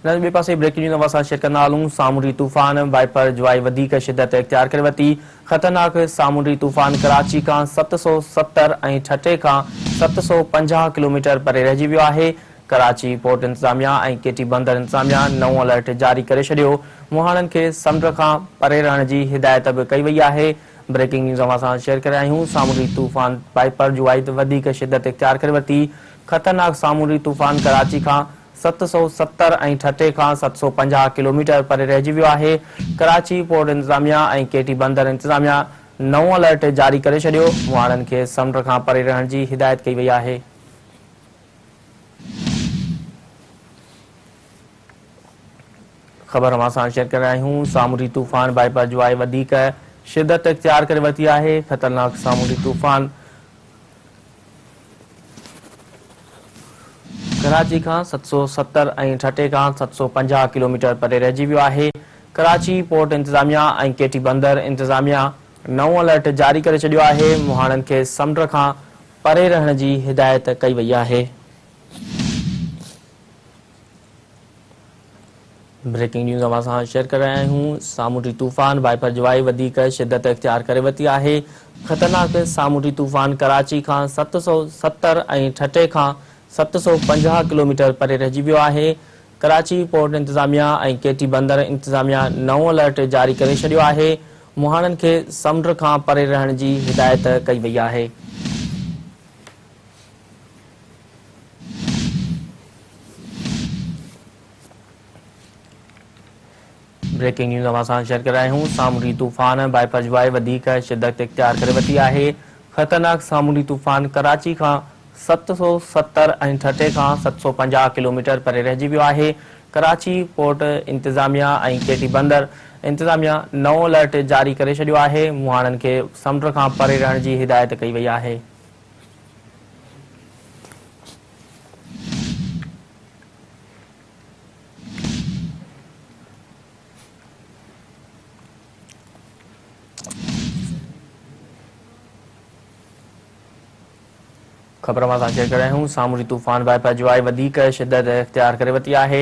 ٻئي پاسي breaking news اوهان سان شيئر ڪندا هلون، سامونڊي طوفان بائپر جوائي وڌيڪ شدت اختيار ڪري ورتي، خطرناڪ سامونڊي طوفان ڪراچي کان 770 ۽ ٺٽي کان 750 ڪلوميٽر پري رهجي ويو آهي، ڪراچي پورٽ انتظاميا ۽ ڪيٽي بندر انتظاميا نئون الرٽ جاري ڪري ڇڏيو، مهاڻن کي سمنڊ کان پري رهڻ جي هدايت به ڪئي وئي آهي، بريڪنگ نيوز اوهان سان شيئر ڪري رهيا آهيون، سامونڊي طوفان بائپر جوائي وڌيڪ شدت اختيار ڪري ورتي، خطرناڪ سامونڊي طوفان ڪراچي کان 770 ۽ ٺٽي کان 750 ڪلوميٽر پري رهجي ويو آهي، ڪراچي پورٽ انتظاميا ۽ ڪيٽي بندر انتظاميا نئون الرٽ جاري ڪري ڇڏيو، مهاڻن کي سمنڊ کان پري رهڻ جي هدايت ڪئي وئي آهي. خبر اوهان سان شيئر ڪري رهيا آهيون، سامونڊي طوفان بائپر جوائي وڌيڪ شدت اختيار ڪري ورتي آهي، خطرناڪ سامونڊي طوفان ڪراچي کان 770 ۽ ٺٽي کان 750 ڪلوميٽر پري رهجي ويو آهي، ڪراچي پورٽ انتظاميا ۽ ڪيٽي بندر انتظاميا نئون الرٽ جاري ڪري ڇڏيو آهي، مهاڻن کي سمنڊ کان پري رهڻ جي هدايت ڪئي وئي آهي. بريڪنگ نيوز اوهان سان شيئر ڪري رهيا آهيون سامونڊي طوفان وائپر جوائي وڌيڪ شدت اختيار ڪري ورتي آهي خطرناڪ سامونڊي طوفان ڪراچي کان 770 ۽ ٺٽي کان 750 ڪلوميٽر پري رهجي ويو آهي ڪراچي پورٽ انتظاميا ۽ ڪيٽي بندر انتظاميا نئون الرٽ جاري ڪري ڇڏيو آهي مهاڻن کي سمنڊ کان پري رهڻ جي هدايت ڪئي وئي آهي. بريڪنگ نيوز اوهان سان شيئر ڪري رهيا آهيون سامونڊي طوفان بائپرجوائي وڌيڪ شدت اختيار ڪري ورتي آهي خطرناڪ سامونڊي طوفان ڪراچي کان 770 ۽ ٺٽي کان 750 ڪلوميٽر پري رهجي ويو آهي ڪراچي پورٽ انتظاميا ۽ ڪيٽي بندر انتظاميا نئون الرٽ جاري ڪري ڇڏيو آهي مهاڻن کي سمنڊ کان پري رهڻ جي هدايت ڪئي وئي آهي. خبر اوهان سان شيئر ڪري رهيا آهيون سامونڊي طوفان بائپرجوائي وڌيڪ شدت اختيار ڪري ورتي آهي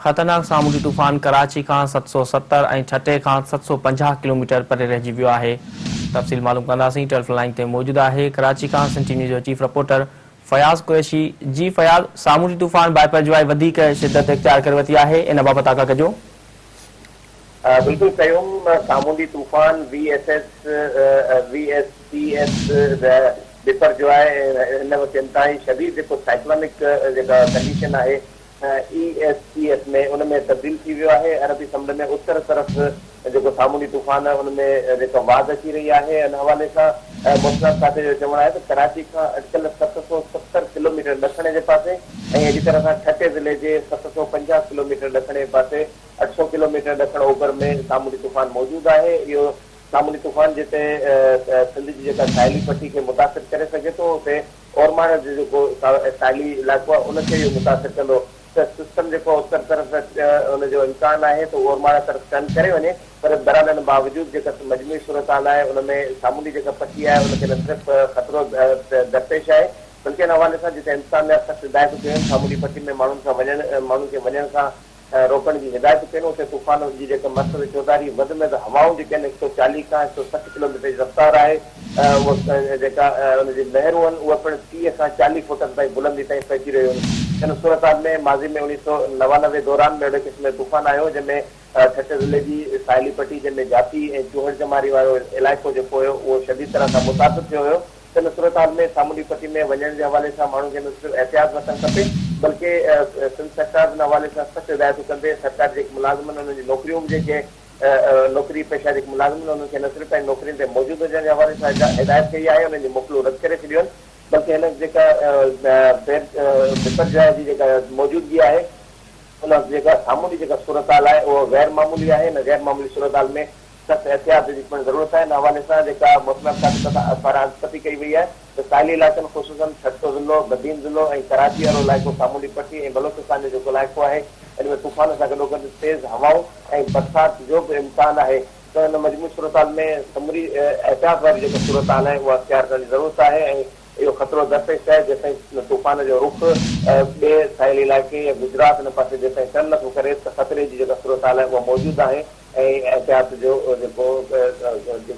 خطرناڪ سامونڊي طوفان ڪراچي کان 770 ۽ ٺٽي کان 750 ڪلوميٽر پري رهجي ويو آهي تفصيل معلوم ڪنداسين ٽيليفون لائين تي موجود آهي ڪراچي کان سنڌ ٽي نيوز جو چيف رپورٽر فياض قريشي جي فياض سامونڊي طوفان بائپرجوائي وڌيڪ شدت اختيار ڪري ورتي آهي ان بابت آگاهه ڪجو. بلڪل قيوم سامونڊي طوفان V S S V S C S Biparjoy هن وقت انتهائي شديد جيڪو سائيڪلونڪ جيڪا ڪنڊيشن آهي اي ايس سي ايس ۾ ان ۾ تبديل ٿي ويو آهي عربي سمنڊ ۾ اتر طرف جيڪو سامونڊي طوفان آهي ان ۾ جيڪا واڌ اچي رهي آهي ان حوالي سان موسميات کاتي جو چوڻ آهي ته ڪراچي کان اٽڪل 770 ڪلوميٽر ڏکڻ جي پاسي ۽ اهڙي طرح سان ٺٽي ضلعي جي 750 ڪلوميٽر ڏکڻ جي پاسي 800 ڪلوميٽر ڏکڻ اوڀر ۾ سامونڊي طوفان موجود آهي اهو سامونڊي طوفان جتي سنڌ جي جيڪا ساحلي پٽي کي متاثر ڪري سگهي ٿو اتي اورماڙه جو جيڪو ساحلي علائقو آهي ان کي اهو متاثر ڪندو ته سسٽم جيڪو آهي اتر طرف ان جو امڪان آهي ته اهو اورماڙه طرف ٽرن ڪري وڃي پر بهرحال ان باوجود جيڪا مجموعي صورتحال آهي ان ۾ سامونڊي جيڪا پٽي آهي ان کي نه صرف خطرو درپيش آهي بلڪه ان حوالي سان جتي انتظاميا سخت هدايتون ڪيون آهن سامونڊي پٽي ۾ ماڻهن کان وڃڻ ماڻهن کي وڃڻ کان روڪڻ جي هدايت ڪين، اتي طوفان جي جيڪا مرڪز چوڌاري وڌ ۾ وڌ هوائون جيڪي آهن 140 کان 160 ڪلوميٽر جي رفتار آهي اها جيڪا ان جي لهرون آهن اهي پڻ 30 کان 40 فوٽن تائين بلندي تائين پهچي رهيون آهن. ان صورتحال ۾ ماضي ۾ 1999 دوران به اهڙي قسم جو طوفان آيو جنهن ۾ ٺٽي ضلعي جي ساحلي پٽي جنهن ۾ جاتي ۽ چوهڙ جماري وارو علائقو جيڪو هيو اهو شديد طرح سان متاثر ٿيو هيو. ان صورتحال ۾ سامونڊي پٽي ۾ وڃڻ جي حوالي سان ماڻهن کي نه صرف احتياط ورتڻ کپي بلڪه سنڌ سرڪار به ان حوالي سان سخت هدايتون ڪندي سرڪاري جيڪي ملازمن انهن جي نوڪريون به جيڪي نوڪري پيشه جيڪي ملازمن انهن کي نه صرف پنهنجي نوڪرين تي موجود هجڻ جي حوالي سان هدايت ڪئي آهي انهن جون موڪلون رد ڪري ڇڏيون آهن بلڪه هن جيڪا بپرجواء جي جيڪا موجودگي آهي ان وقت جيڪا سامونڊي جيڪا صورتحال آهي اها غير معمولي آهي ان غير معمولي صورتحال ۾ سخت احتياط جي پڻ ضرورت آهي. ان حوالي سان جيڪا موسميات کاتي پاران اڳڪٿي ڪئي وئي آهي ته ساحلي علائقن خصوصاً ٺٽو ضلعو، بدين ضلعو ۽ ڪراچي وارو علائقو سامونڊي پٽي ۽ بلوچستان جو جيڪو علائقو آهي ان ۾ طوفان سان گڏوگڏ تيز هوائون ۽ برسات جو به امڪان آهي ته ان مجموعي صورتحال ۾ سموري احتياط واري جيڪا صورتحال آهي اها اختيار ڪرڻ جي ضرورت آهي ۽ اهو خطرو درپيش آهي، جيستائين طوفان جو رخ ٻئي ساحلي علائقي يا گجرات ان پاسي جيستائين ٽرن نٿو ڪري ته خطري جي جيڪا صورتحال آهي اها موجود آهي ۽ احتياط جو جيڪو.